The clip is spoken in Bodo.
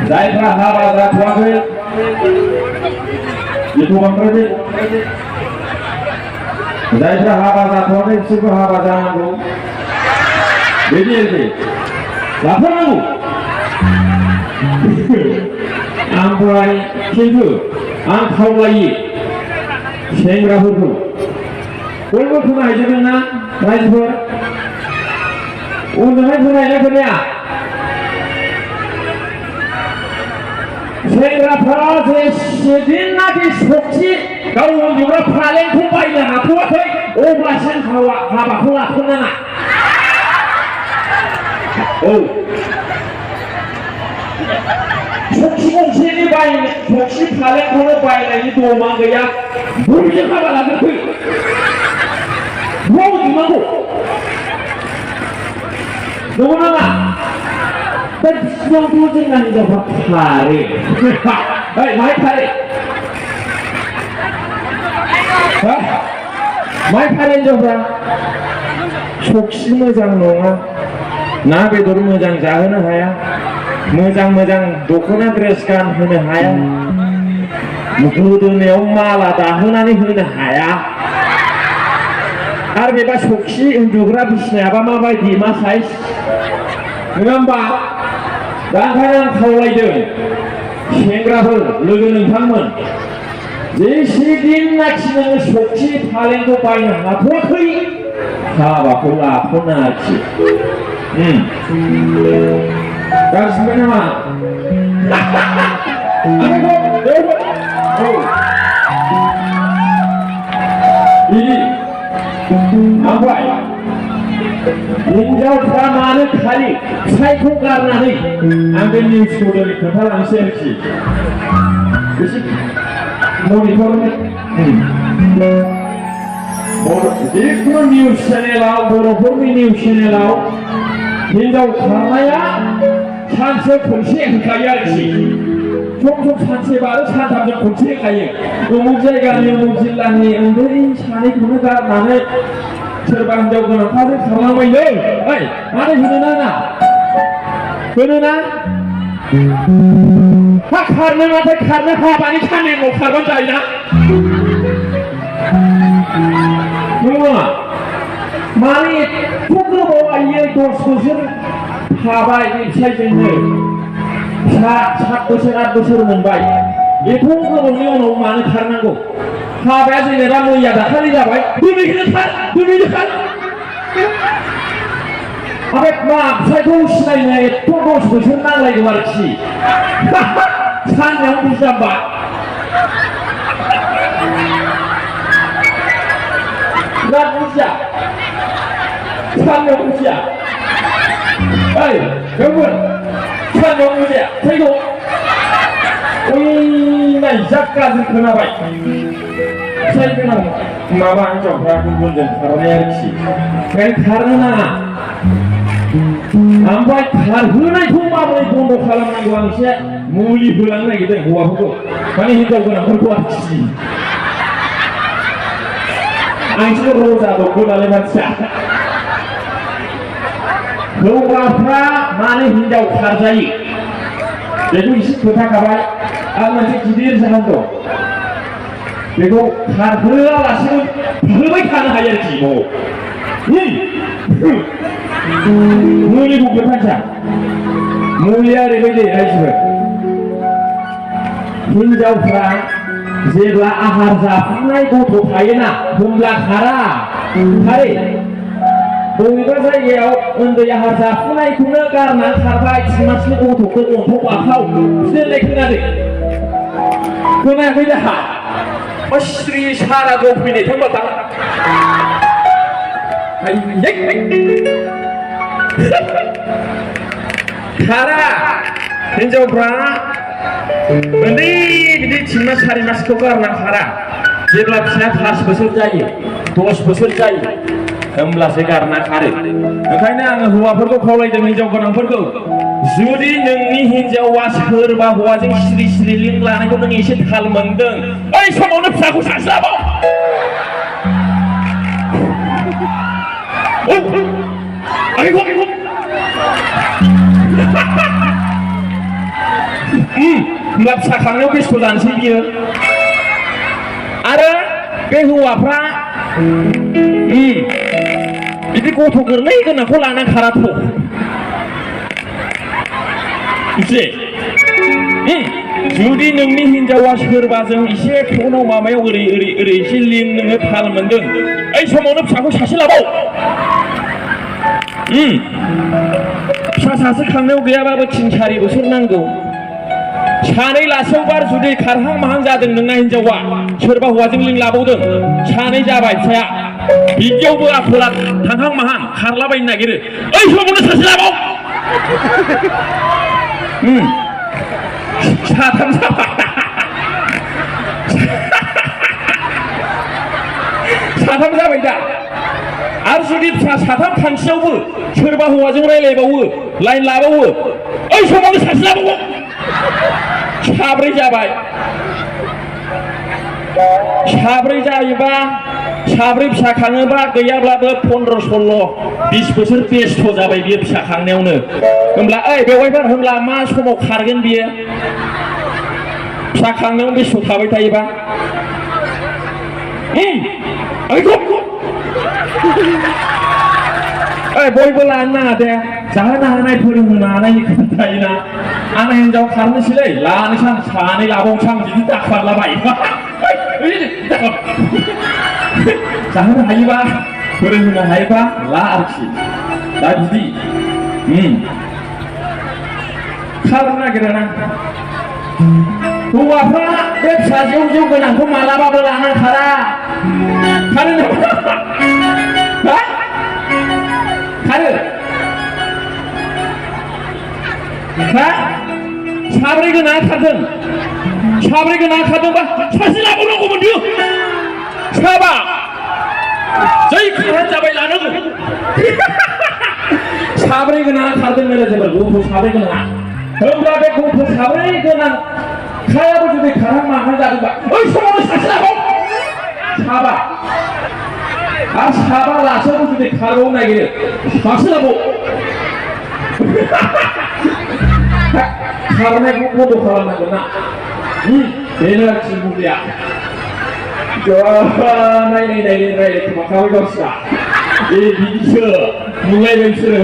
जायफ्रा हाबा जाथ'वाखै इउटुबारफोरनि जायफ्रा हाबा जाथ'वाखै बिसोरबो हाबा जानांगौ बिदि आरोखि लाफानांगौ ओमफ्राय खिन्थु आं खावलायो सेंग्राफोरखौ बयबो खोनाहैजोबदोंना रायजोफोर उनावहाय खोनाहैना खोनाया सेंग्राफोरा जेसेदिननाखि सक्ति गाव उन्दुग्रा फालेंखौ बायनो हाथ'वाखै अब्लासिम हाबाखौ लाथ'नो नाङा औ सक्ति गंसेनि सक्ति फालेंखौनो बायनायनि दमा गैया बयजों हाबा लाग्रोखै न'आव उन्दुनांगौ नंगौ नामा दा बिसिबांथ' जोंना हिनजावफ्रा खारो माहाय खारो माहाय खारो हिनजावफ्रा सक्ति मोजां नङा ना बेदर मोजां जाहोनो हाया मोजां दख'ना ड्रेस गानहोनो हाया गोदोनायाव माला दाहोनानै होनो हाया आरो बेबा सक्ति उन्दुग्रा बिसिनायाबा माबायदि मा साइज नङा होमबा दा ओंखायनो आं खावलायदों सेंग्राफोर लोगो नोंथांमोन जेसेदिननाखि नोङो सक्ति फालेंखौ बायनो हाथ'वाखै हाबाखौ लाथ'नो आरोखि गासिबो नामा बिदि ओमफ्राय हिनजावफ्रा मानो खालि फिसायखौ गारनानै आं बे निउसखौ दिनै खोन्थालांसै आरोखि एसे मनिटर जिखुनु निउस चेनेलाव बर'फोरनि निउस चेनेलाव हिनजाव खारनाया सानसे खनसे होखायो आरोखि सम सानसेबा आरो सानथामजों खनसे होखायो उमुक जायगानि उमुक जिल्लानि उन्दै सानैखौनो गारनानै सोरबा हिनजाव गोनांफ्रासो खारलांबायनो मानो होनो नाङा होनोना हा खारनो नाथाय खारनो हाबानि साननैल' खारबानो जायोना नङा माने एथ' गोबाव आइयै 10 बोसोर थाबाय फिसायजोंनो 7 बोसोर 8 बोसोर मोनबाय एथ' गोबावनि उनाव मानो खारनांगौ हाबाया जेनेबा मैया दाखालि जाबाय दिनैनो खार ओमफ्राय मा फिसायखौ सिनायनो एथ' 10 बोसोर नांलायगौ आरोखि सानयाव बुजाबा बिराद बुजिया सानयाव बुजिया गोमोन सानयाव बुजिया फैगौ नाय जा गाज्रि खोनाबाय फिसाय गोनां माबा हिनजावफ्रा गुबुनजों खारनाय आरोखि ओंखायनो खारनो नाङा ओमफ्राय खारहोनायखौ माबोरै बन्द' खालामनांगौ आं एसे मुलि होलांनो नागिरदों हौवाफोरखौ माने हिनजाव गोनांफोरखौ आरोखि आं एसे रजा दंबो नालाय मानसिया हौवाफ्रा मानो हिनजाव खारजायो बेखौ एसे खोन्थाखाबाय आं मोनसे गिदिर जाहोन दं बेखौ खारहोआलासिनो होबाय थानो हायो आरोखि मुलिखौ खोन्थानोसै मुलिया ओरैबायदि रायजोफोर हिनजावफ्रा जेब्ला आहार जाफुनाय गथ' थायोना होमब्ला खारा खारै बबेबा जायगायाव उन्दै आहार जाफुनायखौनो गारना खारबाय मानसिनि गथ'खौ अन्थाव बाथाव बिदिनो खोनादों खोनायाखै जाहा स्त्री सारा फैनाय थांबा खारा हिनजावफ्रा उन्दै बिदि 3 मास 4 मासखौ गारना खारा जेब्ला फिसाया 5 बोसोर जायो 10 बोसोर जायो होमब्लासो गारना खारो ओंखायनो आङो हौवाफोरखौ खावलायदों हिनजाव गोनांफोरखौ जुदि नोंनि हिनजावा सोरबा हौवाजों सिरि लिंक लानायखौ नों एसे थाल मोनदों बै समावनो फिसाखौ सानस्लाबाव 아이고 nggak bisa karena kesulitan sih dia ada kehuapra jadi kau tuker nih kan aku lana karatu sih जुदि नोंनि हिनजावा सोरबाजों एसे फनाव माबायाव ओरै एसे लिं नोङो थाल मोनदों ओइ समावनो फिसाखौ सासे लाबाव फिसा सासे खांनायाव गैयाबाबो 3-4 बोसोर नांगौ सानै लासेयाव बार जुदि खारहां माहां जादों नोंना हिनजावा सोरबा हौवाजों लिं लाबावदों सानै जाबाय फिसाया बिदियावबो आखला थांहां माहां खारलाबायनो नागिरो ओइ समावनो सासे लाबाव साथाम जाबाय साथाम जाबाय दा आरो जुदि फिसा साथाम खांसेयावबो सोरबा हौवाजों रायलायबावो लाइन लाबावो ओइ समावनो सासे लाबावो साब्रै जाबाय साब्रै जायोबा साब्रै फिसा खाङोबा गैयाब्लाबो 15-16-20 बोसोर बेस्थ' जाबाय बियो फिसा खांनायावनो होमब्ला ओइ बेवहायफोर होमब्ला मा समाव खारगोन बियो फिसा खांनायाव बेस्थ' थाबाय थायोबा ओइ बयबो लानो नाङा दे जाहोनो हानाय फोरोंहोनो हानायनि खोथा थायोना आंना हिनजाव खारनोसैलै लानोसां सानै लाबावसां बिदि दाखारलाबाय जाहोनो हायोबा फोरोंहोनो हायोबा ला आरोखि दा बिदि खारनो नागिरोना हौवाफ्रा बे फिसा जौ गोनांखौ मालाबाबो लाना खारा खारो नामा खारो साब्रै गोनां खारदों साब्रै गोनां खारदोंबा सासे लाबावनांगौमोन बियो साबा जै खारहां जाबाय लानांगौ साब्रै गोनां खारदों मेलेजेबोल गथ' साब्रै गोनाङा होमब्ला बे गथ' साब्रै गोनां खायाबो जुदि खारहां माहां जादोंबा ओइ समावनो सासे लाबाव साबा आरो साबा लासेयावबो जुदि खारबावनो नागिरो सासे लाबाव खारनायखौ बन्द' खालामनांगोन ना बेनो आरोखि मुलिया नायलाय खोमाखाबाय गावस्रा बिदिसो नुलायबाय बिसोरो